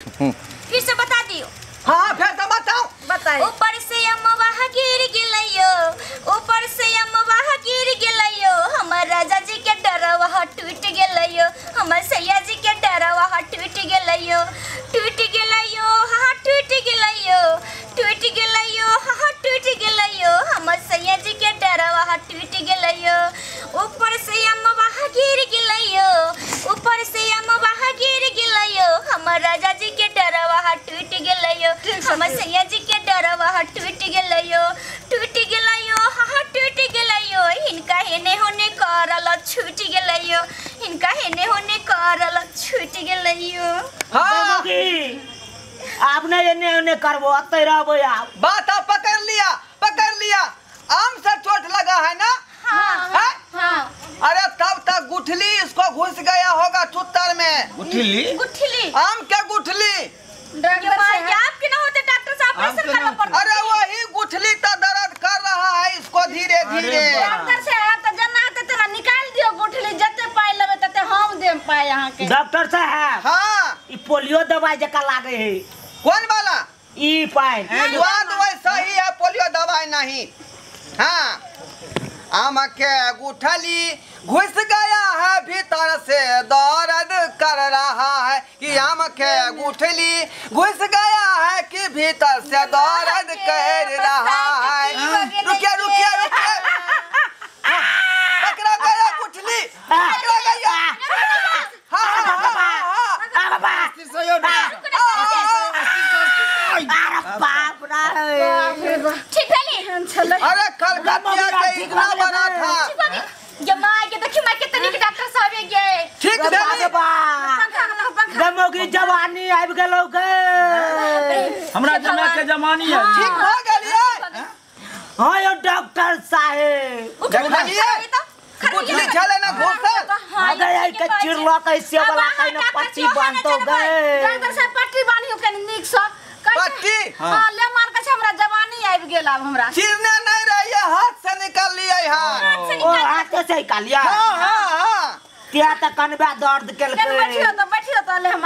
फिर से बता दियो। हाँ फिर से बताओ। बताए। ऊपर से अम्मा गिर गेलैयो, ऊपर से अम्मा गिर गेलैयो, हमर राजा जी के डरवा टूट गेलैयो, हमर सैया जी के डरवा टूट गेलैयो, टूट गेलैयो, हाँ टूट गेलैयो, टूट गेलैयो, हाँ टूट गेलैयो, हमर सैया जी के डरवा टूट गेलैयो, ऊपर से अम्मा गिर गेलैयो, ऊपर से अम्मा गिर गेलैयो, हमर राजा जी के डरवा टूट गेलैयो, हमर सैया जी के डरवा टूट गेलैयो, टूट गेलैयो, हाँ टूट गेलैयो, हिनका हेने होने करल छूट गेलैयो, हिनका हेने होने करल छूट गेलैयो। हाँ आप नहीं एने ओने करबो, अतै रहबो आप। बात आप पकड़ लिया, पकड़ लिया। आम से चोट लगा है ना? हाँ, है? हाँ। अरे तब तक गुठली इसको घुस गया होगा चुत्तर में। गुठली? गुठली। आम के गुठली। डॉक्टर साहब आपके ना होते, डॉक्टर साहब ऑपरेशन करना पड़ता। अरे वही गुठली तो दर्द कर रहा है इसको धीरे धीरे। डॉक्टर साहब तो जना होते तना निकाल दियो गुठली, जते पाई लेबे तते हम देम पाई यहाँ के। डॉक्टर साहब हाँ ई पोलियो दवाई जका लागे है। कौन वाला? ई पाई स्वाद वैसा ही है, पोलियो दवाई नहीं। हाँ आम के गुठली घुस गया है भीतर से दर्द कर रहा है कि आम के गुठली घुस गया है कि भीतर से दर्द कर रहा है। रुकिए रुकिए रुकिए, पकड़ा गया गुठली, पकड़ा गया। हाँ हाँ हाँ अरे कलकतिया के इतना बना था। ये मां के देखी मां के तनिक डॉक्टर साहब गए। ठीक भेली गमोगी जवानी आबि गेलौ गे, हमरा जमा के जवानी है। ठीक भ गेलियै? हां यो डॉक्टर साहेब देखलियै गुठली छले ना घुसल। अगर आई के चिरलो कैसे वाला कहीं पट्टी बांधतो गे। डॉक्टर साहब पट्टी बांधियो कनी नीक से पट्टी। हां ले मार के हमरा जवानी आबि गेल। आब हमरा चिरने नहीं रही है, हाथ से निकाल लियै। हां ओ हाथ से निकालिया। हां हां हां त्या त कनबा दर्द केलकै। बैठियो त, बैठियो त ले हम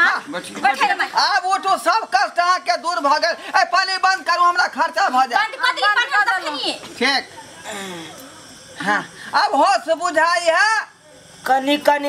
बैठे रे। आब उठो, सब कष्ट अहाँ के दूर भ गेल। ए पानी बंद करू, हमरा खर्चा भ जाए। बंद क दी पानी तखनी। ठीक। हां अब होश बुझाई है कनी कनी।